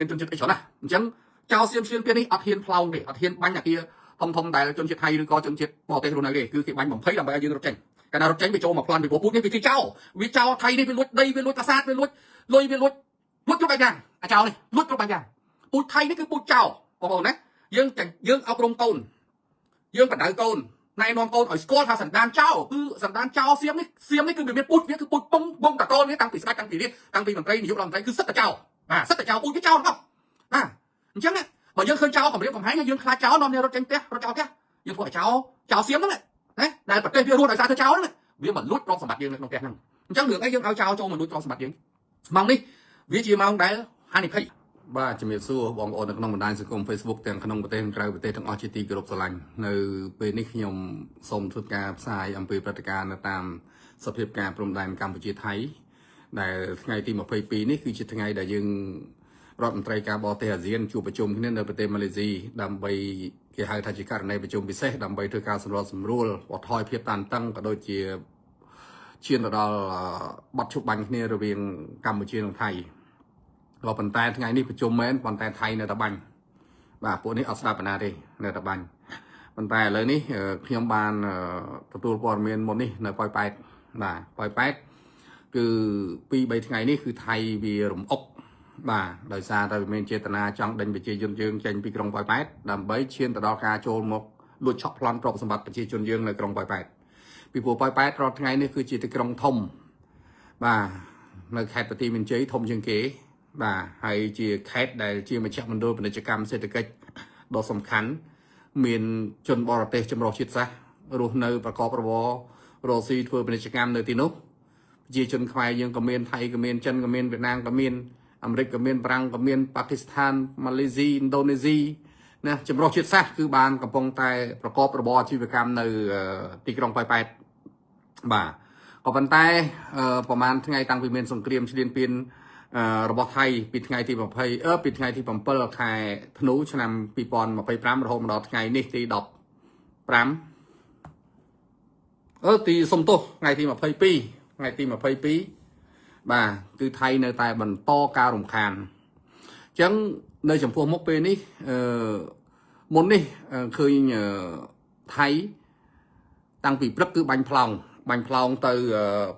មានជនជាតិអីច្រើនណាស់អញ្ចឹងចោលសៀមឈ្លានពាននេះអត់ហ៊ានផ្លោងទេអត់ហ៊ានបាញ់អាគារធំធំដែលជនជាតិថៃឬក៏ជនជាតិបរទេសរស់នៅទេគឺគេបាញ់បំភ័យដើម្បីឲ្យយើងរត់ចេញកាលណារត់ចេញវាចូលមកប្លន់ពីព្រោះពូជនេះវាជាចោលវាចោលថៃនេះវាលួចដីវាលួចប្រាសាទវាលួចលុយវាលួចលួចគ្រប់បែបយ៉ាងអាចោលនេះលួចគ្រប់បែបយ៉ាងពូជថៃនេះគឺពូជចោលបងប្អូនណាយើងយើងអប់រំកូនយើងបណ្ដៅកូនណែនាំកូនឲ្យស្គាល់ថាសន្តានចោលគឺសន្តានចោលសៀមនេះសៀមនេះគឺវាមានពូជវាគឺពូជពងវងតកូលវាតាំងពីស្ដេចតាំងពីរាជតាំងពីមន្ត្រីនាយករដ្ឋមន្ត្រីគឺសិតតែចោលបាទសិតតែចោលពូជវាចោលទាំងអស់បាទអញ្ចឹងបើយើងឃើញចោលគម្រាមកំហែងយើងខ្លាចចោលនាំគ្នារត់ចេញផ្ទះរត់ចោលផ្ទះយើងធ្វើឲ្យចោលចោលសៀមហ្នឹងណាដែលប្រទេសវារស់ដោយសារធ្វើចោលហ្នឹងវាមកលួចទ្រព្យសម្បត្តិយើងនៅក្នុងផ្ទះហ្នឹងអញ្ចឹងរឿងអីយើងឲ្យចោលចូលមកលួចទ្រព្យសម្បត្តិយើងម៉ោងនេះវាជាម៉ោងដែលហានិភ័យ បាទជំរាបសួរបងប្អូននៅក្នុងបណ្ដាញសង្គម Facebook ទាំងក្នុងប្រទេសនិងក្រៅប្រទេសទាំងអស់ជាទីគោរពស្រឡាញ់នៅពេលនេះខ្ញុំសូមធ្វើការផ្សាយអំពីព្រឹត្តិការណ៍នៅតាមសភាពការព្រំដែនកម្ពុជាថៃដែលថ្ងៃទី22នេះគឺជាថ្ងៃដែលយើងរដ្ឋមន្ត្រីការបរទេសអាស៊ានជួបប្រជុំគ្នានៅប្រទេសម៉ាឡេស៊ីដើម្បីគេហៅថាជាករណីប្រជុំពិសេសដើម្បីធ្វើការសម្របសម្រួលបន្ថយភាពតានតឹងក៏ដូចជាឈានទៅដល់បទឈប់បាញ់គ្នារវាងកម្ពុជានិងថៃ ក៏ប៉ុន្តែថ្ងៃនេះប្រជុំមែនប៉ុន្តែថៃនៅតែបាញ់បាទពួកនេះអត់ស្ដាប់បណ្ណាទេនៅតែបាញ់ប៉ុន្តែឥឡូវនេះខ្ញុំបានទទួលព័ត៌មានមុននេះនៅប៉ោយប៉ែតបាទប៉ោយប៉ែតគឺ2 3ថ្ងៃនេះគឺថៃវារំអុកបាទដោយសារតែវាមានចេតនាចង់ដេញប្រជាជនយើងចេញពីក្រុងប៉ោយប៉ែតដើម្បីឈានទៅដល់ការចូលមកលួចឆក់ប្លន់ទ្រព្យសម្បត្តិប្រជាជនយើងនៅក្រុងប៉ោយប៉ែតពីព្រោះប៉ោយប៉ែតរាល់ថ្ងៃនេះគឺជាទីក្រុងធំបាទនៅខេត្តបន្ទាយមានជ័យធំជាងគេ បាទហើយជាខេត្តដែលជាមជ្ឈមណ្ឌលពាណិជ្ជកម្មសេដ្ឋកិច្ចដ៏សំខាន់មានជនបរទេសចម្រុះជាតិសាសន៍រស់នៅប្រកបរបររកស៊ីធ្វើពាណិជ្ជកម្មនៅទីនោះប្រជាជនខ្មែរយើងក៏មានថៃក៏មានចិនក៏មានវៀតណាមក៏មានអាមេរិកក៏មានបារាំងក៏មានប៉ាគីស្ថានម៉ាឡេស៊ីឥណ្ឌូនេស៊ីណាចម្រុះជាតិសាសន៍គឺបានកំពុងតែប្រកបរបរអាជីវកម្មនៅទីក្រុងប៉ោយប៉ែតបាទក៏ប៉ុន្តែប្រហែលថ្ងៃតាំងពីមានសង្គ្រាមឈ្លានពានរបស់ថៃពីថ្ងៃទី20អឺពីថ្ងៃទី7ខែធ្នូឆ្នាំ2025រហូតមកដល់ថ្ងៃនេះទី15អឺទីសុំទោសថ្ងៃទី22ថ្ងៃទី22បាទគឺថៃនៅតែបន្តការរំខានអញ្ចឹងនៅចំពោះមុខពេលនេះអឺមុននេះឃើញថៃតាំងពីព្រឹកគឺបាញ់ប្លង់បាញ់ប្លង់ទៅ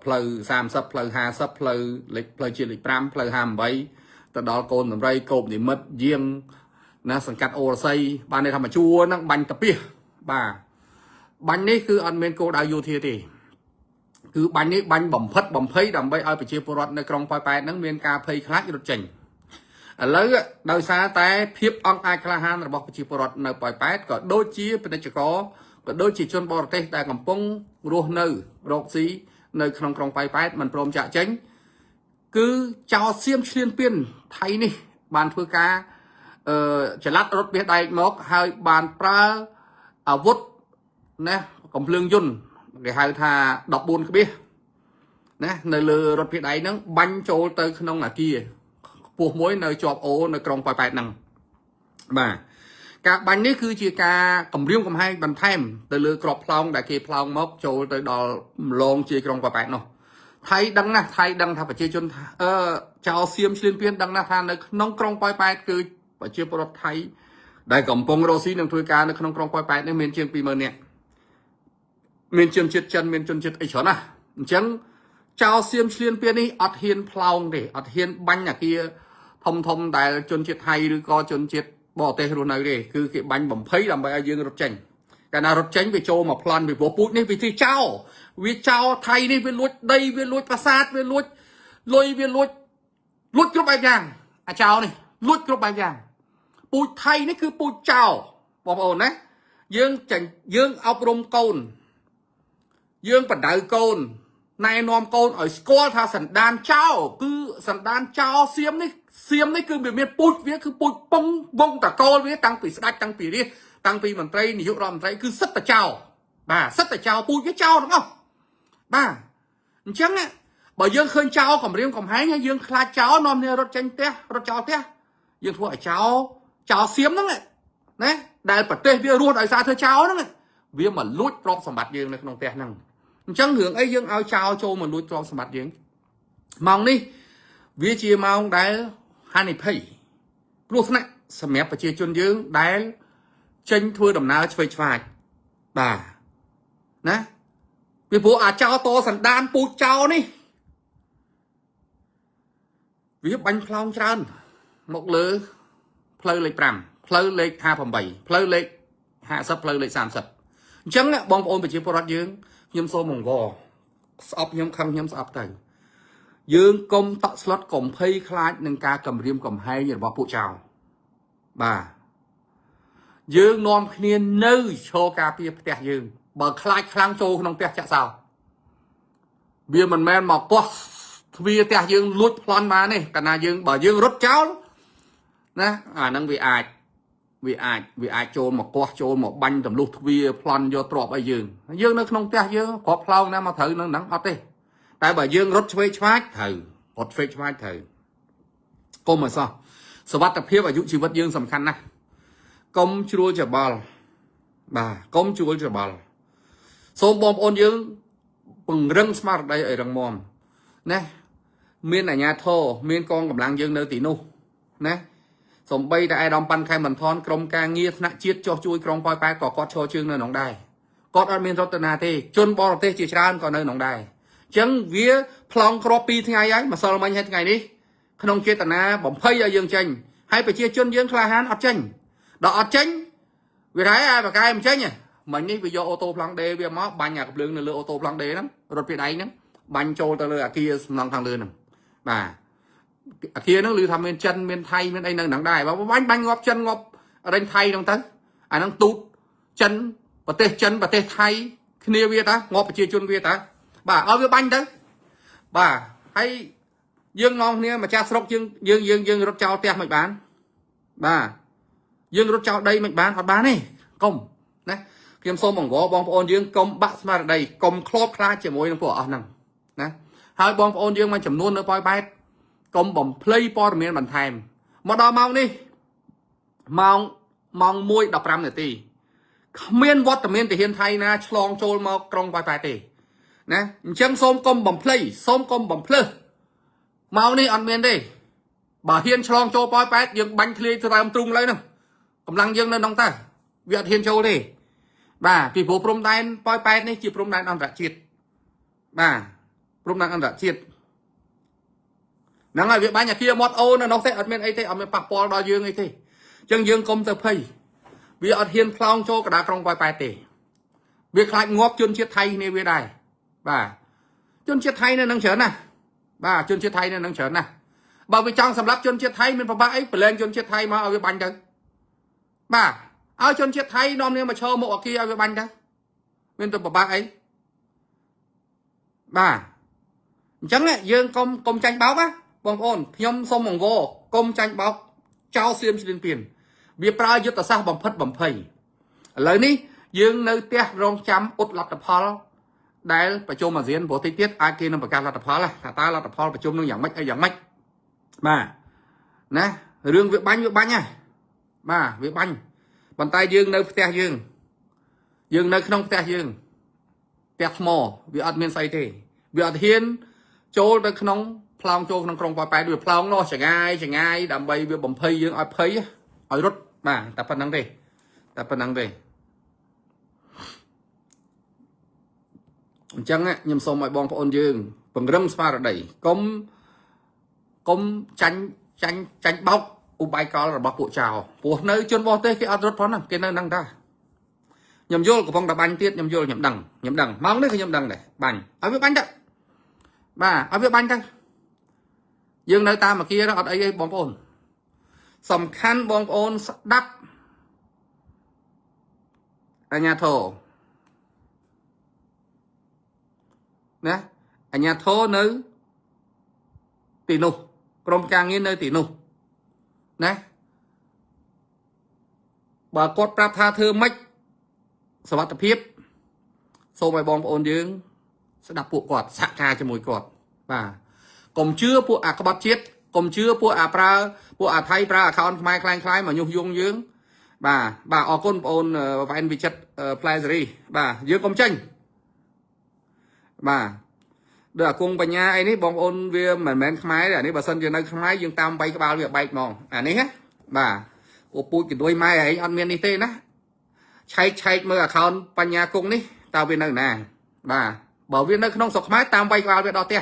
ផ្លូវ30ផ្លូវ50ផ្លូវលេខផ្លូវជាតិលេខ5ផ្លូវ58ទៅដល់កូនដំរីកោបនិមិត្តយាងណាសង្កាត់អូរស័យបានន័យថាមួយជួរហ្នឹងបាញ់តាពីសបាទបាញ់នេះគឺអត់មានគោលដៅយោធាទេគឺបាញ់នេះបាញ់បំផិតបំភ័យដើម្បីឲ្យប្រជាពលរដ្ឋនៅក្រុងប៉ោយប៉ែតហ្នឹងមានការភ័យខ្លាចរត់ចេញឥឡូវដោយសារតែភាពអង្អាចក្លាហានរបស់ប្រជាពលរដ្ឋនៅប៉ោយប៉ែតក៏ដូចជាពាណិជ្ជករក៏ដូចជាជនបរទេសដែលកំពុងរស់នៅរកស៊ីនៅក្នុងក្រុងប៉ោយប៉ែតមិនព្រមចាក់ចេញគឺចោលសៀមឈ្លានពានថៃនេះបានធ្វើការអឺចល័តរថពាសដែកមកហើយបានប្រើអាវុធណាកំភ្លើងយន្តគេហៅថា14ក្បៀសណានៅលើរថពាសដែកហ្នឹងបាញ់ចូលទៅក្នុងអាគារខ្ពស់មួយនៅជាប់អូនៅក្រុងប៉ោយប៉ែតហ្នឹងបាទការបាញ់នេះគឺជាការគម្រាមកំហែងបន្ថែមទៅលើក្របផ្លោងដែលគេផ្លោងមកចូលទៅដល់ម្លងជាក្រុងប៉ោយប៉ែតនោះថៃដឹងណាស់ថៃដឹងថាប្រជាជនអឺចៅសៀមឈ្លានពានដឹងណាស់ថានៅក្នុងក្រុងប៉ោយប៉ែតគឺប្រជាពលរដ្ឋថៃដែលកំពុងរកស៊ីនឹងធ្វើការនៅក្នុងក្រុងប៉ោយប៉ែតនេះមានជាង20000នាក់មានជនជាតិចិនមានជនជាតិអីច្រើនណាស់អញ្ចឹងចៅសៀមឈ្លានពាននេះអត់ហ៊ានផ្លោងទេអត់ហ៊ានបាញ់អាគារធំធំដែលជនជាតិថៃឬក៏ជនជាតិបរទេសរស់នៅទេគឺគេបាញ់បំភ័យដើម្បីឲ្យយើងរត់ចេញកាលណារត់ចេញវាចូលមកប្លន់ពីព្រោះពូជនេះវាទីចោលវាចោលថៃនេះវាលួចដីវាលួចប្រាសាទវាលួចលុយវាលួចលួចគ្រប់បែបយ៉ាងអាចោលនេះលួចគ្រប់បែបយ៉ាងពូជថៃនេះគឺពូជចោលបងប្អូនណាយើងចាញ់យើងអប់រំកូនយើងបណ្ដៅកូនណែនាំកូនឲ្យស្គាល់ថាសន្តានចោលគឺសន្តានចោលសៀមនេះសៀមនេះគឺវាមានពូជវាគឺពូជពងវងតកូលវាតាំងពីស្ដេចតាំងពីរាជតាំងពីមន្ត្រីនាយករដ្ឋមន្ត្រីគឺសិតតែចោលបាទសិតតែចោលពូជវាចោលទាំងអស់បាទអញ្ចឹងបើយើងឃើញចោលគម្រាមកំហែងយើងខ្លាចចោលនាំគ្នារត់ចេញផ្ទះរត់ចោលផ្ទះយើងធ្វើឲ្យចោលចោលសៀមហ្នឹងណាដែលប្រទេសវារស់ដោយសារធ្វើចោលហ្នឹងវាមកលួចទ្រព្យសម្បត្តិយើងនៅក្នុងផ្ទះហ្នឹងអញ្ចឹងរឿងអីយើងឲ្យចោលចូលមកលួចទ្រព្យសម្បត្តិយើងម៉ោងនេះវាជាម៉ោងដែលហានិភ័យ គ្រោះថ្នាក់សម្រាប់ប្រជាជនយើងដែលចេញធ្វើដំណើរឆ្វេងឆ្វាចបាទណាពីព្រោះអាចោតសណ្ដានពូជចោនេះវាបាញ់ផ្លោងច្រើនមកលើផ្លូវលេខ5ផ្លូវលេខ58ផ្លូវលេខ50ផ្លូវលេខ30អញ្ចឹងបងប្អូនប្រជាពលរដ្ឋយើងខ្ញុំសូមអង្វរស្អប់ខ្ញុំខឹងខ្ញុំស្អប់ទៅយើងកុំតក់ស្លុតកុំភ័យខ្លាចនឹងការគំរាមកំហែងរបស់ពួកចៅបាទយើងនាំគ្នានៅឈរការពារផ្ទះយើងបើខ្លាចខ្លាំងចូលក្នុងផ្ទះចាក់សោវាមិនមែនមកកោះទ្វារផ្ទះយើងលួចប្លន់បានទេកាលណាយើងបើយើងរត់ចោលណាអាហ្នឹងវាអាចវាអាចវាអាចចូលមកកោះចូលមកបាញ់ទម្លុះទ្វារប្លន់យកទ្រព្យឲ្យយើងយើងនៅក្នុងផ្ទះយើងគ្រាប់ផ្លោងណាមកត្រូវនឹងហ្នឹងអត់ទេតែបើយើងរត់ឆ្វេងឆ្វាចត្រូវរត់ឆ្វេងឆ្វាចត្រូវកុំឲ្យសោះសវត្ថភាពអាយុជីវិតយើងសំខាន់ណាស់កុំជ្រួលច្របល់បាទកុំជ្រួលច្របល់សូមបងប្អូនយើងពង្រឹងស្មារតីឲ្យរឹងមាំណាមានអាជ្ញាធរមានកងកម្លាំងយើងនៅទីនោះណាសំបីតែអាយដាមប៉ាន់ខេមបន្ថនក្រុមការងារថ្នាក់ជាតិចុះជួយក្រុងប៉ោយប៉ែតក៏គាត់ឈរជើងនៅក្នុងដែរគាត់អត់មានរត់ទៅណាទេជនបរទេសជាច្រើនក៏នៅក្នុងដែរអញ្ចឹងវាប្លង់គ្រាប់2ថ្ងៃហើយម្សិលមិញហើយថ្ងៃនេះក្នុងចេតនាបំភ័យឲ្យយើងចេញហើយប្រជាជនយើងក្លាហានអត់ចេញដល់អត់ចេញវារ៉ែអាបកែមិនចេញមិញនេះវាយកអូតូប្លង់ដេវាមកបាញ់អាកំភ្លើងនៅលើអូតូប្លង់ដេហ្នឹងរត់ពីដៃហ្នឹងបាញ់ចូលទៅលើអាគារសំណង់ខាងលើហ្នឹងបាទអាគារហ្នឹងឮថាមានចិនមានថៃមានអីនៅហ្នឹងដែរបើបាញ់បាញ់ងាប់ចិនងាប់រេញថៃហ្នឹងទៅអាហ្នឹងទូតចិនប្រទេសចិនប្រទេសថៃគ្នាវាតាងាប់ប្រជាជនវាតាបាទឲ្យវាបាញ់ទៅបាទហើយយើងនាំគ្នាម្ចាស់ស្រុកយើងយើងយើងយើងរត់ចោលផ្ទះមិនបានបាទយើងរត់ចោលដីមិនបានអត់បានទេកុំណាខ្ញុំសូមអង្វរបងប្អូនយើងកុំបាក់ស្មារតីកុំខ្លោបខ្លាចជាមួយនឹងពួកអស់ហ្នឹងណាហើយបងប្អូនយើងមួយចំនួននៅប៉ោយប៉ែតកុំបំភ្លៃព័ត៌មានបន្ថែមមកដល់ម៉ោងនេះម៉ោងម៉ោង1:15នាទីគ្មានវត្តមានទាហានថៃណាឆ្លងចូលមកក្រុងប៉ោយប៉ែតទេណាអញ្ចឹងសូមកុំបំភ្លៃសូមកុំបំភ្លើសម៉ោងនេះអត់មានទេបើហ៊ានឆ្លងចូលប៉ោយប៉ែតយើងបាញ់ធ្លាយទៅដើមទ្រូងឡើយហ្នឹងកម្លាំងយើងនៅក្នុងតើវាអត់ហ៊ានចូលទេបាទពីព្រោះព្រំដែនប៉ោយប៉ែតនេះជាព្រំដែនអន្តរជាតិបាទព្រំដែនអន្តរជាតិហ្នឹងហើយវាបាញ់អាគារមាត់អូនៅនោះទេអត់មានអីទេអត់មានប៉ះពាល់ដល់យើងអីទេអញ្ចឹងយើងកុំទៅភ័យវាអត់ហ៊ានផ្លោងចូលកណ្ដាលក្រុងប៉ោយប៉ែតទេវាខ្លាចងាប់ជនជាតិថៃគ្នាវាដែរបាទជនជាតិថៃនៅនឹងច្រើនណាស់បាទជនជាតិថៃនៅនឹងច្រើនណាស់បើវាចង់សម្រាប់ជនជាតិថៃមានប្របាក់អីប្រឡែងជនជាតិថៃមកឲ្យវាបាញ់ទៅបាទឲ្យជនជាតិថៃនាំនាងមកឈរមុខអគារឲ្យវាបាញ់ទៅមានទៅប្របាក់អីបាទអញ្ចឹងយើងកុំកុំចាញ់បោកណាបងប្អូនខ្ញុំសូមអង្វរកុំចាញ់បោកចោលសៀមឈ្លានពានវាប្រើយុទ្ធសាស្ត្របំផិតបំភ័យឥឡូវនេះយើងនៅផ្ទះរងចាំអ៊ុតលទ្ធផលដែលប្រជុំអាស៊ានព្រោះតិចទៀតអាចគេនឹងប្រកាសលទ្ធផលថាតើលទ្ធផលប្រជុំនឹងយ៉ាងម៉េចអីយ៉ាងម៉េចបាទណារឿងវាបាញ់វាបាញ់ណាបាទវាបាញ់ប៉ុន្តែយើងនៅផ្ទះយើងយើងនៅក្នុងផ្ទះយើងផ្ទះថ្មវាអត់មានស្អីទេវាអត់ហ៊ានចូលទៅក្នុងផ្លោងចូលក្នុងក្រុងប៉ោយប៉ែតវាផ្លោងនោះចងាយចងាយដើម្បីវាបំភ័យយើងឲ្យភ័យឲ្យរត់បាទតែប៉ុណ្្នឹងទេតែប៉ុណ្្នឹងទេអញ្ចឹងខ្ញុំសូមឲ្យបងប្អូនយើងពង្រឹងស្មារតីកុំកុំចាញ់ចាញ់ចាញ់បោកឧបាយកលរបស់ពួកចៅព្រោះនៅជនបរទេសគេអត់រត់ផងហ្នឹងគេនៅហ្នឹងតាខ្ញុំយល់កំពុងតែបាញ់ទៀតខ្ញុំយល់ខ្ញុំដឹងខ្ញុំដឹងម៉ោងនេះក៏ខ្ញុំដឹងដែរបាញ់ឲ្យវាបាញ់ទៅបាទឲ្យវាបាញ់ទៅយើងនៅតាមអាគារអត់អីទេបងប្អូនសំខាន់បងប្អូនស្ដាប់អាញាធរណាអាញាធរនៅទីនោះក្រុមការងារនៅទីនោះណាបើគាត់ប្រាប់ថាធ្វើម៉េចសវត្ថភាពសូមឲ្យបងប្អូនយើង ស្ដាប់ពួកគាត់សហការជាមួយគាត់បាទកុំជឿពួកអាក្បត់ជាតិកុំជឿពួកអាប្រើពួកអាថៃប្រើ account ខ្មែរខ្លាំងខ្លាយមកញុះយងយើងបាទបាទអរគុណបងអូនវ៉ែនវិចិត្រផ្លែសេរីបាទយើងកុំចេញបាទដូចអាគង់បញ្ញាអីនេះបងប្អូនវាមិនមែនខ្មែរទេអានេះបើសិនជានៅខ្មែរយើងតាមវាយក្បាលវាបែកហ្មងអានេះណា បាទអូពូជកដួយម៉ែឯងអត់មាននេះទេណាឆែកឆែកមើល account បញ្ញាគង់នេះតើវានៅណាបាទបើវានៅក្នុងស្រុកខ្មែរតាមវាយក្បាលវាដល់ផ្ទះ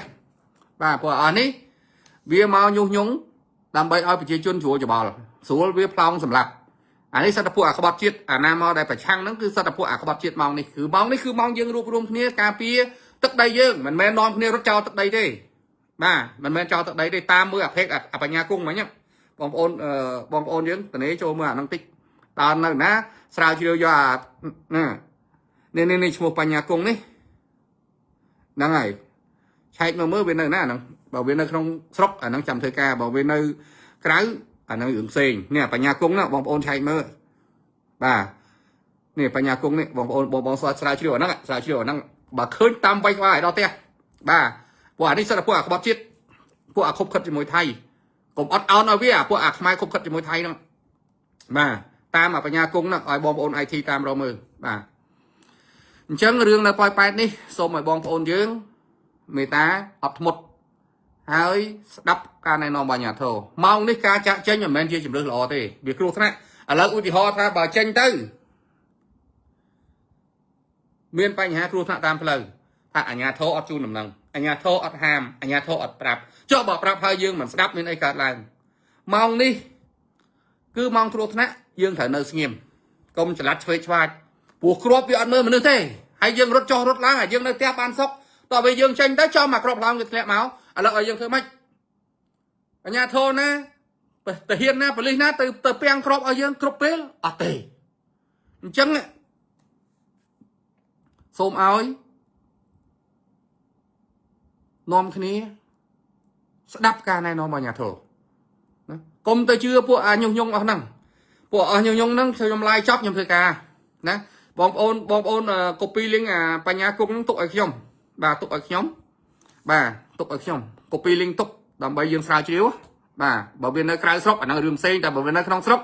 បាទព្រោះអស់នេះវាមកញុះញង់ដើម្បីឲ្យប្រជាជនជ្រួលច្បល់ស្រួលវាផ្លោងសម្លាប់អានេះសត្វពួកអាក្បត់ជាតិអាណាមកដែលប្រឆាំងហ្នឹងគឺសត្វពួកអាក្បត់ជាតិម៉ោងនេះគឺម៉ោងនេះគឺម៉ោងយើងរួបរวมគ្នាការពារទឹកដីយើងមិនមែននាំគ្នារត់ចោលទឹកដីទេបាទមិនមែនចោលទឹកដីទេតាមមើលអាភេកអាបញ្ញាគង់មិញបងប្អូនបងប្អូនយើងតនេចូលមើលអាហ្នឹងតិចតើនៅណាស្រាវជ្រាវយកអានេះនេះនេះឈ្មោះបញ្ញាគង់នេះហ្នឹងហើយឆែកមើលមើលវានៅណាហ្នឹងបើវានៅក្នុងស្រុកអាហ្នឹងចាំធ្វើការបើវានៅក្រៅអាហ្នឹងរឿងផ្សេងនេះបញ្ញាគង់ណាបងប្អូនឆែកមើលបាទនេះបញ្ញាគង់នេះបងប្អូនបងបងស្រាវជ្រាវអាហ្នឹងស្រាវជ្រាវអាហ្នឹងបើឃើញតាមវាយក្បាលឲ្យដល់ផ្ទះបាទពួកអានេះសិតតែពួកអាក្បត់ជាតិពួកអាខុបខិតជាមួយថៃកុំអត់អោនឲ្យវាពួកអាខ្មែរខុបខិតជាមួយថៃហ្នឹងបាទតាមអាបញ្ញាគង់ហ្នឹងឲ្យបងប្អូន IT តាមរកមើលបាទអញ្ចឹងរឿងនៅប៉ោយប៉ែតនេះសូមឲ្យបងប្អូនយើងមេត្តាអត់ធ្មត់ហើយស្ដាប់ការណែនាំរបស់អាជ្ញាធរម៉ោងនេះការចាក់ចេញមិនមែនជាជំរឿសល្អទេវាគ្រោះថ្នាក់ឥឡូវឧទាហរណ៍ថាបើចេញទៅមានបញ្ហាគ្រោះថ្នាក់តាមផ្លូវថាអាជ្ញាធរអត់ជូនដំណឹងអាជ្ញាធរអត់ហាមអាជ្ញាធរអត់ប្រាប់ចុះបើប្រាប់ហើយយើងមិនស្ដាប់មានអីកើតឡើងម៉ោងនេះគឺម៉ោងគ្រោះថ្នាក់យើងត្រូវនៅស្ងៀមកុំចល័តឆ្វេងឆ្វាចព្រោះគ្រាប់វាអត់មើលមនុស្សទេហើយយើងរត់ចុះរត់ឡើងហើយយើងនៅផ្ទះបានសុខតោះពេលយើងចេញទៅចំមកគ្រាប់ឡើងវាធ្លាក់មកឥឡូវឲ្យយើងធ្វើម៉េចអាជ្ញាធរណាទាហានណាប៉ូលីសណាទៅទៅពាំងគ្រាប់ឲ្យយើងគ្រប់ពេលអត់ទេអញ្ចឹងសូមឲ្យនាំគ្នាស្ដាប់ការណែនាំរបស់អាជ្ញាធរណាកុំទៅជឿពួកអាញុះញង់អស់ហ្នឹងពួកអស់ញុះញង់ហ្នឹងខ្ញុំឡាយចប់ខ្ញុំធ្វើការណាបងប្អូនបងប្អូន copy link អាបញ្ញាគុកហ្នឹងទុកឲ្យខ្ញុំបាទទុកឲ្យខ្ញុំបាទទុកឲ្យខ្ញុំ copy link ទុកដើម្បីយើងស្រាវជ្រាវបាទបើវានៅក្រៅស្រុកអាហ្នឹងរឿងផ្សេងតែបើវានៅក្នុងស្រុក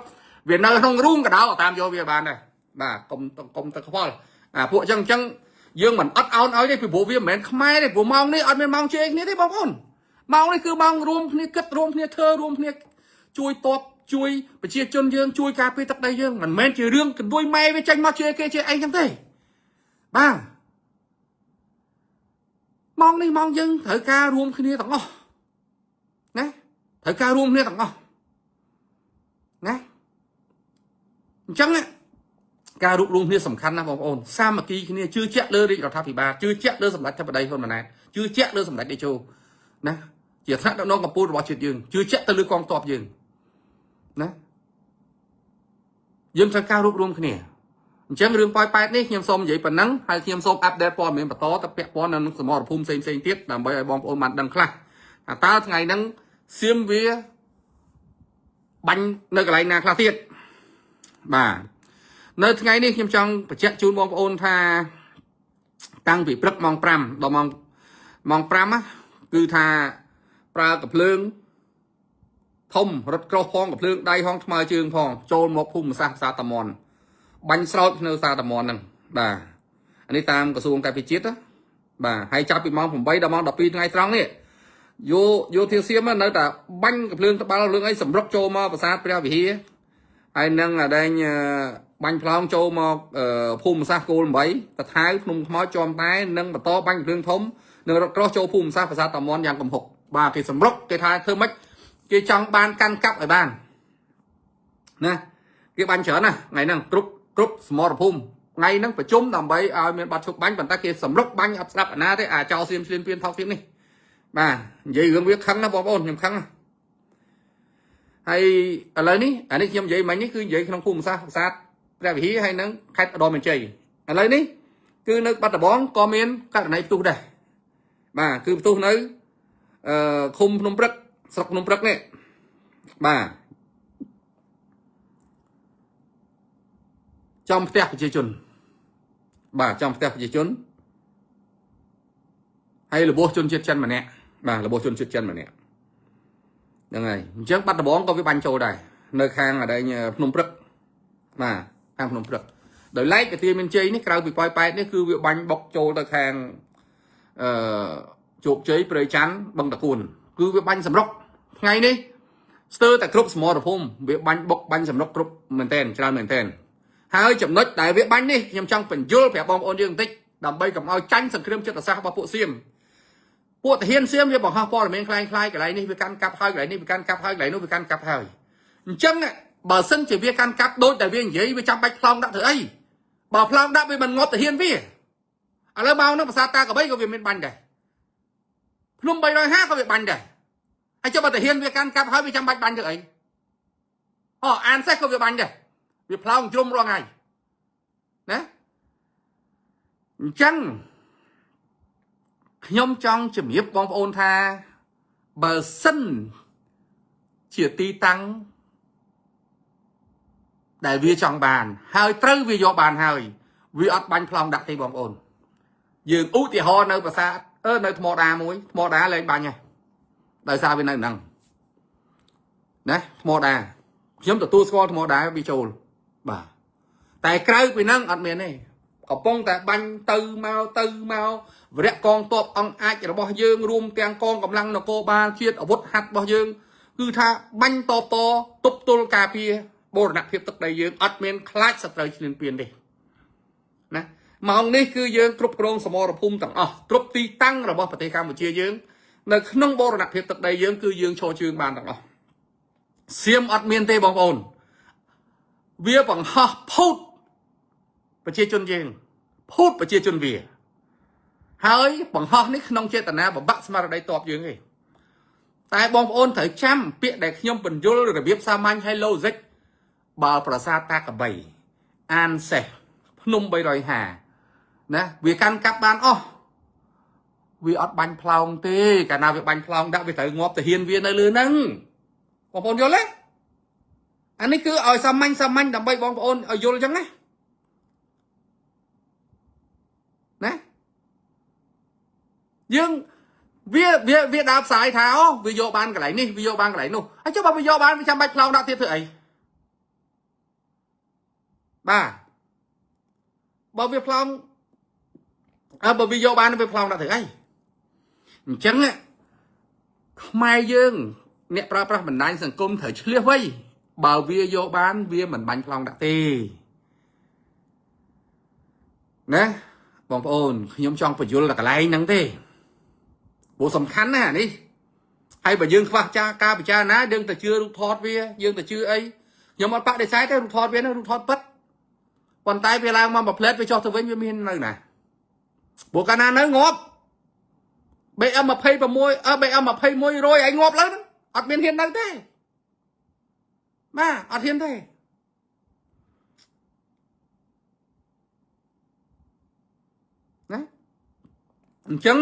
វានៅក្នុងរូងកដោតាមយកវាបានដែរបាទកុំកុំទៅខ្វល់អាពួកអញ្ចឹងអញ្ចឹងយើងមិនអត់អោនឲ្យទេពីព្រោះវាមិនមែនខ្មែរទេព្រោះម៉ោងនេះអត់មានម៉ោងជេរគ្នាទេបងប្អូនម៉ោងនេះគឺម៉ោងរួមគ្នាគិតរួមគ្នាធ្វើរួមគ្នាជួយតបជួយប្រជាជនយើងជួយការពារទឹកដីយើងមិនមែនជារឿងកណ្ដួយម៉ែវាចេញមកជេរគេជេរអីចឹងទេបាទម៉ោងនេះម៉ោងយើងត្រូវការរួមគ្នាទាំងអស់ណាត្រូវការរួមគ្នាទាំងអស់ណាអញ្ចឹងការរួបរวมគ្នាសំខាន់ណាស់បងប្អូនសាមគ្គីគ្នាជឿជាក់លើរាជរដ្ឋាភិបាលជឿជាក់លើសម្ដេចធិបតីហ៊ុនម៉ាណែតជឿជាក់លើសម្ដេចតេជោណាជាថ្នាក់ដឹកនាំកម្ពុជារបស់ជាតិយើងជឿជាក់ទៅលើកងទ័ពយើងណាយើងត្រូវការរួបរวมគ្នាអញ្ចឹងរឿងប៉ោយប៉ែតនេះខ្ញុំសូមនិយាយប៉ុណ្ណឹងហើយខ្ញុំសូម update ព័ត៌មានបន្តទៅពាក់ព័ន្ធនឹងសមរភូមិផ្សេងផ្សេងទៀតដើម្បីឲ្យបងប្អូនបានដឹងខ្លះថាតើថ្ងៃហ្នឹងសៀមវាបាញ់នៅកន្លែងណាខ្លះទៀតបាទនៅថ្ងៃនេះខ្ញុំចង់បញ្ជាក់ជូនបងប្អូនថាតាំងពីព្រឹកម៉ោង5ដល់ម៉ោងម៉ោង5ណាគឺថាប្រើកំភ្លើងធំរថក្រោះផងកំភ្លើងដៃហងថ្មើរជើងផងចូលមកភូមិសាស្ត្រផ្សារតាមន់បាញ់ស្រោចនៅផ្សារតាមន់ហ្នឹងបាទអានេះតាមក្រសួងការពារជាតិណាបាទហើយចាប់ពីម៉ោង8ដល់ម៉ោង12ថ្ងៃត្រង់នេះយោយោធាសៀមនៅតែបាញ់កំភ្លើងត្បាល់រឿងអីសម្រុកចូលមកប្រាសាទព្រះវិហារហើយនឹងអាដែងបាញ់ផ្លោងចូលមកភូមិសាស្ត្រគោល8តថៅភ្នំខ្មោចជាំតែនិងបន្តបាញ់កំភ្លើងធំនិងរថក្រោះចូលភូមិសាស្ត្រប្រាសាទតាមន់យ៉ាងកំហុកបាទគេសម្រុកគេថាធ្វើម៉េចគេចង់បានកាន់កាប់ឲ្យបានណាគេបាញ់ច្រើនណាថ្ងៃហ្នឹងគ្រប់គ្រប់សមរភូមិថ្ងៃហ្នឹងប្រជុំដើម្បីឲ្យមានបាត់ឈប់បាញ់ប៉ុន្តែគេសម្រុកបាញ់អត់ស្ដាប់អាណាទេអាចោសៀមឈ្លានពានថោកទៀតនេះបាទនិយាយរឿងវាខឹងណាបងប្អូនខ្ញុំខឹងណាហើយឥឡូវនេះអានេះខ្ញុំនិយាយមិញនេះគឺនិយាយក្នុងភូមិសាស្ត្រប្រាសាទព្រះវិហារហើយនឹងខេត្តឧត្តរមានជ័យឥឡូវនេះគឺនៅបាត់ដំបងក៏មានករណីផ្ទុះដែរបាទគឺផ្ទុះនៅអឺឃុំភ្នំព្រឹកស្រុកភ្នំព្រឹកនេះបាទចំផ្ទះប្រជាជនបាទចំផ្ទះប្រជាជនហើយរបួសជនជាតិចិនម្នាក់បាទរបួសជនជាតិចិនម្នាក់ហ្នឹងហើយអញ្ចឹងបាត់ដំបងក៏វាបាញ់ចូលដែរនៅខាងអដែងភ្នំព្រឹកបាទខាងភ្នំព្រឹកដោយឡែកកាទាមានជ័យនេះក្រៅពីប៉ោយប៉ែតនេះគឺវាបាញ់បុកចូលទៅខាងអឺជោគជ័យព្រៃច័ន្ទបឹងតកួនគឺវាបាញ់សម្រុកថ្ងៃនេះ ស្ទើរតែគ្រប់សមរភូមិវាបាញ់បុកបាញ់សម្រុកគ្រប់មែនតែនច្រើនមែនតែនហើយចំណុចដែលវាបាញ់នេះខ្ញុំចង់បញ្យល់ប្រាប់បងប្អូនយើងបន្តិចដើម្បីកុំឲ្យចាញ់សង្គ្រាមចិត្តសាស្ត្ររបស់ពួកសៀមពួកទាហានសៀមវាបង្ហោះព័ត៌មានคล้ายៗកន្លែងនេះវាកាន់កាប់ហើយកន្លែងនេះវាកាន់កាប់ហើយកន្លែងនោះវាកាន់កាប់ហើយអញ្ចឹងបើសិនជាវាកាន់កាប់ដូចតែវានិយាយវាចាំបាច់ផ្លោងដាក់ធ្វើអីបើផ្លោងដាក់វាមិនងាប់ទាហានវាឥឡូវមកនោះប្រាសាទតាកបីក៏វាមានបាញ់ដែរភ្នំ350ក៏វាបាញ់ដែរហើយចុះបើទាហានវាកាន់កាប់ហើយវាចាំបាច់បាញ់ធ្វើអីអូអានសេះក៏វាបាញ់ដែរវាផ្លោងជ្រុំរាល់ថ្ងៃណាអញ្ចឹងខ្ញុំចង់ជំរាបបងប្អូនថាបើសិនជាទីតាំងដែលវាចង់បាន ហើយត្រូវវាយកបានហើយវាអត់បាញ់ផ្លោងដាក់ទេបងប្អូនយើងឧទាហរណ៍នៅប្រាសាទអឺនៅថ្មដាមួយថ្មដាលែងបាញ់ហើយដោយសារវានៅហ្នឹងណាថ្មដាខ្ញុំទទួលស្គាល់ថ្មដាវាចូលបាទតែក្រៅពីហ្នឹងអត់មានទេកំពុងតែបាញ់ទៅមកទៅមកវរៈកងទ័ពអង្គអាចរបស់យើងរួមទាំងកងកម្លាំងនគរបាលជាតិអាវុធហត្ថរបស់យើងគឺថាបាញ់តបតទប់ទល់ការពារបូរណភាពទឹកដីយើងអត់មានខ្លាចសត្រូវឈ្លានពានទេណាម៉ោងនេះគឺយើងគ្រប់គ្រងសមរភូមិទាំងអស់គ្រប់ទីតាំងរបស់ប្រទេសកម្ពុជាយើងនៅក្នុងបូរណភាពទឹកដីយើងគឺយើងឈរជើងបានទាំងអស់សៀមអត់មានទេបងប្អូនវាបង្ហោះភូតប្រជាជនយើងភូតប្រជាជនវាហើយបង្ហោះនេះក្នុងចេតនាបំបាក់ស្មារតីតបយើងឯងតែបងប្អូនត្រូវចាំពាក្យដែលខ្ញុំបញ្យល់របៀបសាមញ្ញហើយ logic បើប្រាសាទតាកបីអានសេះភ្នំ350ណាវាកាន់កាប់បានអស់វាអត់បាញ់ផ្លោងទេកាលណាវាបាញ់ផ្លោងដាក់វាត្រូវងាប់ទាហានវានៅលើហ្នឹងបងប្អូនយល់ទេអានេះគឺឲ្យសាមញ្ញសាមញ្ញដើម្បីបងប្អូនឲ្យយល់អញ្ចឹងណាណាយើងវាវាវាដើរផ្សាយថាអូវាយកបានកន្លែងនេះវាយកបានកន្លែងនោះហើយចុះបើវាយកបានវាចាំបាច់ផ្លោងដាក់ទៀតធ្វើអីបាទបើវាផ្លោងអើបើវាយកបានវាផ្លោងដាក់ធ្វើអីអញ្ចឹងខ្មែរយើងអ្នកប្រើប្រាស់បណ្ដាញសង្គមត្រូវឆ្លៀសវៃបើវាយកបានវាមិនបាញ់ផ្លោងដាក់ទេណាបងប្អូនខ្ញុំចង់បញ្យល់ដល់កន្លែងហ្នឹងទេព្រោះសំខាន់ណាស់នេះហើយបើយើងខ្វះចាការពិចារណាយើងទៅជឿរូបថតវាយើងទៅជឿអីខ្ញុំអត់បដិសេធទេរូបថតវាហ្នឹងរូបថតពិតប៉ុន្តែវាឡើងមកមួយផ្លែតវាចុះទៅវិញវាមាននៅណាព្រោះកាលណានៅងាប់ BM 26អឺ BM 21រយឲ្យងាប់លើហ្នឹងអត់មានហ៊ាននៅទេបាទអត់ហ៊ានទេណាអញ្ចឹង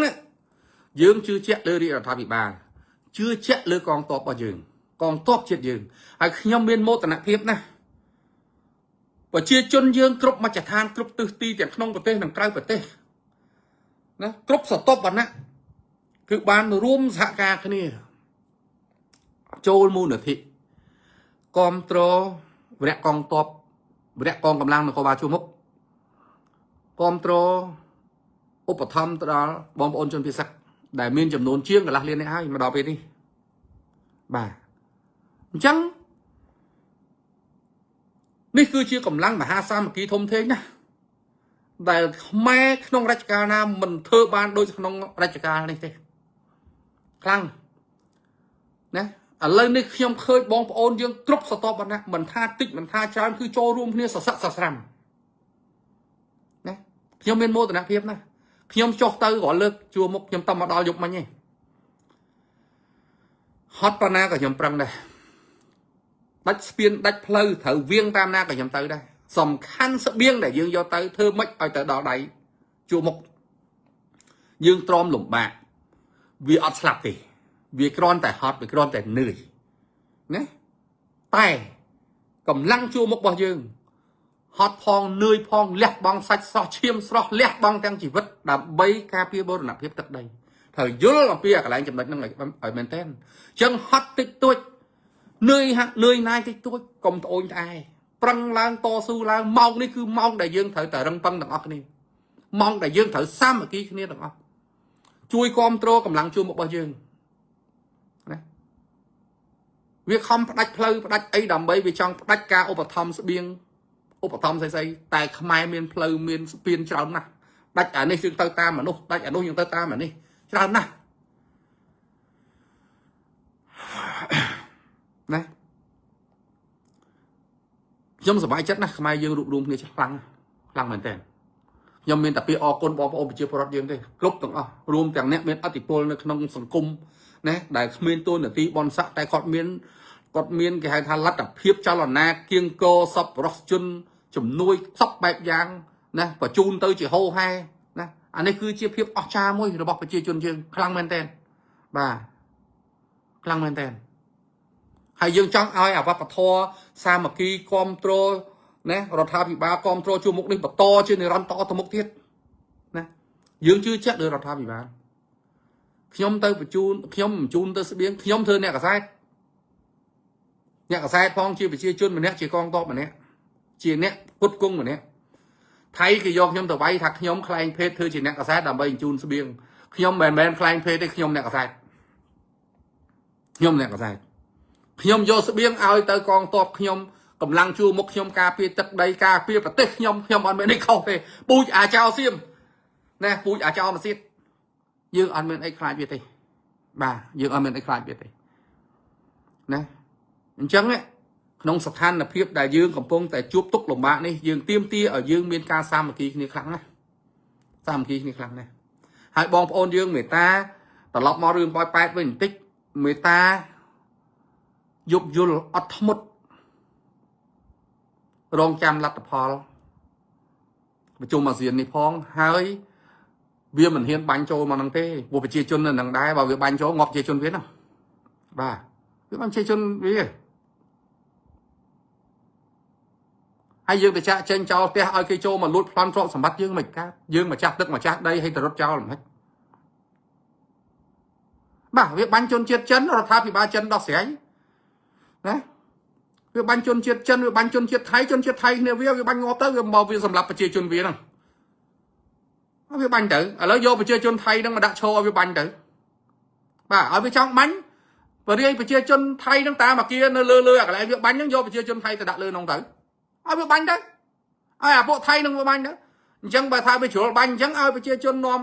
យើងជឿជាក់លើរាជរដ្ឋាភិបាលជឿជាក់លើកងទ័ពរបស់យើងកងទ័ពជាតិយើងហើយខ្ញុំមានមោទនភាពណាស់ប្រជាជនយើងគ្រប់មជ្ឈដ្ឋានគ្រប់ទិសទីទាំងក្នុងប្រទេសនិងក្រៅប្រទេសណាគ្រប់ស្រទាប់វណ្ណៈគឺបានរួមសហការគ្នាចូលមូលនិធិគ្រប់គ្រងវរៈកងទ័ពវរៈកងកម្លាំងនគរបាលជួរមុខគ្រប់គ្រងឧបត្ថម្ភទៅដល់បងប្អូនជនភៀសសឹកដែលមានចំនួនជាងកន្លះលាននេះហើយមកដល់ពេលនេះបាទអញ្ចឹងនេះគឺជាកម្លាំងមហាសាមគ្គីធំធេងណាស់ដែលខ្មែរក្នុងរជ្ជកាលណាមិនធ្វើបានដូចក្នុងរជ្ជកាលនេះទេខ្លាំងណាឥឡូវនេះខ្ញុំឃើញបងប្អូនយើងគ្រប់ស្រទាប់វណ្ណៈមិនថាតិចមិនថាច្រើនគឺចូលរួមគ្នាសស័កសស្រាំណាខ្ញុំមានមោទនភាពណាស់ខ្ញុំចុះទៅរាល់លើកជួមុខខ្ញុំតមកដល់យប់មិញឯងហត់ប៉ុណ្ណាក៏ខ្ញុំប្រឹងដែរដាច់ស្ពានដាច់ផ្លូវត្រូវវៀងតាមណាក៏ខ្ញុំទៅដែរសំខាន់ស្បៀងដែលយើងយកទៅធ្វើម៉េចឲ្យទៅដល់ដៃជួមុខយើងទ្រាំលំបាកវាអត់ស្លាប់ទេវាគ្រាន់តែហត់វាគ្រាន់តែនឿយណាតែកម្លាំងជួរមុខរបស់យើងហត់ផងនឿយផងលះបង់សាច់ស្រស់ឈាមស្រស់លះបង់ទាំងជីវិតដើម្បីការពារបូរណភាពទឹកដីត្រូវយល់អំពីអាកន្លែងចំណុចហ្នឹងឲ្យមែនតើអញ្ចឹងហត់តិចតួចនឿយហាក់នឿយណាយតិចតួចកុំត្អូញត្អែប្រឹងឡើងតស៊ូឡើងម៉ោងនេះគឺម៉ោងដែលយើងត្រូវតែរឹងប៉ឹងទាំងអស់គ្នាម៉ោងដែលយើងត្រូវសាមគ្គីគ្នាទាំងអស់ជួយគ្រប់គ្រងកម្លាំងជួរមុខរបស់យើងណា វាខំផ្ដាច់ផ្លូវផ្ដាច់អីដើម្បីវាចង់ផ្ដាច់ការឧបត្ថម្ភស្បៀងឧបត្ថម្ភស្អីស្អីតែខ្មែរមានផ្លូវមានស្ពានច្រើនណាស់ដាច់អានេះយើងទៅតាមមនុស្សដាច់អានោះយើងទៅតាមអានេះច្រើនណាស់ណាខ្ញុំសប្បាយចិត្តណាស់ខ្មែរយើងរួបរวมគ្នាខ្លាំងខ្លាំងមែនតើខ្ញុំមានតែពាក្យអរគុណបងប្អូនប្រជាពលរដ្ឋយើងទេគ្រប់ទាំងអស់រួមទាំងអ្នកមានអធិពលនៅក្នុងសង្គមណាដែលគ្មានតួនាទីបនស័កតែគាត់មានគាត់មានគេហៅថាលទ្ធភាពចលនាគៀងកសពរស់ជនជំនួយសពបែបយ៉ាងណាបញ្ជូនទៅជាហោហែណាអានេះគឺជាភាពអស្ចារ្យមួយរបស់ប្រជាជនយើងខ្លាំងមែនទែនបាទខ្លាំងមែនទែនហើយយើងចង់ឲ្យអវបធរសាមគ្គីគ្រប់គ្រងណារដ្ឋាភិបាលគ្រប់គ្រងជួរមុខនេះបន្តជានិរន្តរ៍តទៅមុខទៀតណាយើងជឿជាក់លើរដ្ឋាភិបាលខ្ញុំទៅបញ្ជូនខ្ញុំបញ្ជូនទៅស្បៀងខ្ញុំធ្វើអ្នកកសែតអ្នកកសែតផងជាប្រជាជនម្នាក់ជាកងទ័ពម្នាក់ជាអ្នកពុតគង់ម្នាក់ថៃគេយកខ្ញុំទៅវាយថាខ្ញុំខ្លែងភេទធ្វើជាអ្នកកសែតដើម្បីបញ្ជូនស្បៀងខ្ញុំមិនមែនខ្លែងភេទទេខ្ញុំអ្នកកសែតខ្ញុំអ្នកកសែតខ្ញុំយកស្បៀងឲ្យទៅកងទ័ពខ្ញុំកម្លាំងជួរមុខខ្ញុំការពារទឹកដីការពារប្រទេសខ្ញុំខ្ញុំអត់មានអីខុសទេពូជអាចោសៀមណាពូជអាចោមកសៀតយើងអត់មានអីខ្លាចវាទេបាទយើងអត់មានអីខ្លាចវាទេណាអញ្ចឹងក្នុងស្ថានភាពដែលយើងកំពុងតែជួបទុក្ខលំបាកនេះយើងទាមទារឲ្យយើងមានការសាមគ្គីគ្នាខ្លាំងណាស់សាមគ្គីគ្នាខ្លាំងណាស់ហើយបងប្អូនយើងមេត្តាត្រឡប់មករឿងប៉ោយប៉ែតវិញបន្តិចមេត្តាយោគយល់អត់ធ្មត់រងចាំលទ្ធផលប្រជុំអាស៊ាននេះផងហើយវាមិនហ៊ានបាញ់ចូលមកនឹងទេព្រោះប្រជាជននៅនឹងដែរបើវាបាញ់ចូលងាប់ប្រជាជនវាណាបាទវាបាញ់ប្រជាជនវាហើយយើងទៅចាក់ចេញចោលផ្ទះឲ្យគេចូលមកលួចប្លន់ទ្រព្យសម្បត្តិយើងមិនកើតយើងម្ចាស់ទឹកម្ចាស់ដីឲ្យទៅរត់ចោលមិនបាទវាបាញ់ជនជាតិចិនរដ្ឋាភិបាលចិនដោះស្រាយណាវាបាញ់ជនជាតិចិនវាបាញ់ជនជាតិថៃជនជាតិថៃគ្នាវាវាបាញ់ងាប់ទៅវាមកវាសម្រាប់ប្រជាជនវាហ្នឹងវាបាញ់ទៅឥឡូវយកប្រជាជនថៃហ្នឹងមកដាក់ឈរឲ្យវាបាញ់ទៅបាទឲ្យវាចង់បាញ់បរិយាយប្រជាជនថៃហ្នឹងតាមអាគារនៅលើលើអាកន្លែងវាបាញ់ហ្នឹងយកប្រជាជនថៃទៅដាក់លើហ្នឹងទៅឲ្យវាបាញ់ទៅឲ្យអាពួកថៃហ្នឹងវាបាញ់ទៅអញ្ចឹងបើថាវាជ្រុលបាញ់អញ្ចឹងឲ្យប្រជាជននាំ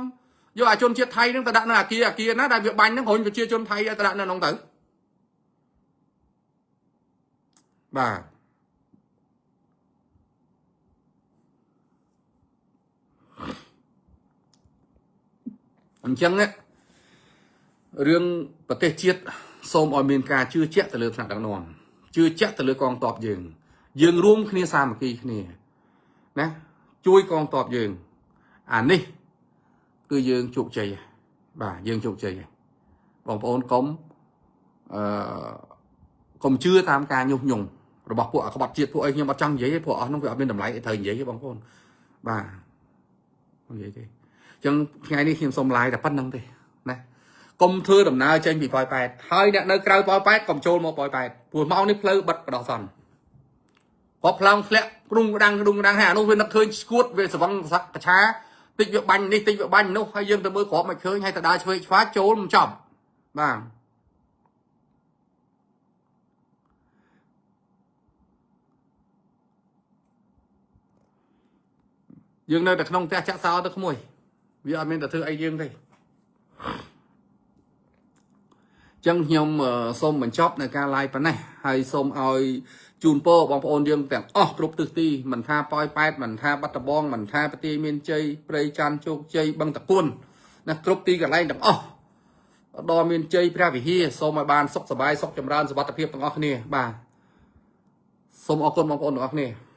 យកអាជនជាតិថៃហ្នឹងទៅដាក់នៅអាគារអាគារណាដែលវាបាញ់ហ្នឹងរុញប្រជាជនថៃឲ្យទៅដាក់នៅហ្នឹងទៅបាទអញ្ចឹងរឿងប្រទេសជាតិសូមឲ្យមានការជឿជាក់ទៅលើថ្នាក់ដឹកនាំជឿជាក់ទៅលើកងទ័ពយើងយើងរួមគ្នាសាមគ្គីគ្នាណាជួយកងទ័ពយើងអានេះគឺយើងជោគជ័យបាទយើងជោគជ័យបងប្អូនកុំអឺកុំជឿតាមការញុះញង់របស់ពួកអាក្បត់ជាតិពួកអីខ្ញុំអត់ចង់និយាយទេព្រោះអស់នោះវាអត់មានតម្លៃអីត្រូវនិយាយទេបងប្អូនបាទនិយាយទេអញ្ចឹងថ្ងៃនេះខ្ញុំសូម live តែប៉ុណ្្នឹងទេណាកុំធ្វើដំណើរចេញពីប៉ោយប៉ែតហើយអ្នកនៅក្រៅប៉ោយប៉ែតកុំចូលមកប៉ោយប៉ែតព្រោះម៉ោងនេះផ្លូវបិទបដោះសន្នគាត់ផ្លោងធ្លាក់គ្រុងក្តាំងគ្រុងក្តាំងហើយអានោះវានឹកឃើញស្គួតវាស្វឹងកឆាតិចវាបាញ់នេះតិចវាបាញ់នោះហើយយើងទៅមើលគ្រាប់មិនឃើញហើយទៅដើរឆ្វេងឆ្វាចូលមិនចប់បាទយើងនៅតែក្នុងផ្ទះចាក់សោទៅក្មួយវាអត់មានតែធ្វើអីយើងទេចឹងខ្ញុំសូមបញ្ចប់នៅការ live ប៉ុណ្ណេះហើយសូមឲ្យជូនពរបងប្អូនយើងទាំងអស់គ្រប់ទិសទីមិនថាប៉ោយប៉ែតមិនថាបាត់ដំបងមិនថាប្រទីមានជ័យព្រៃច័ន្ទជោគជ័យបឹងតកួនណាគ្រប់ទីកន្លែងទាំងអស់ដល់មានជ័យព្រះវិហារសូមឲ្យបានសុខសប្បាយសុខចម្រើនសុវត្ថិភាពទាំងអស់គ្នាបាទសូមអរគុណបងប្អូនទាំងអស់គ្នា។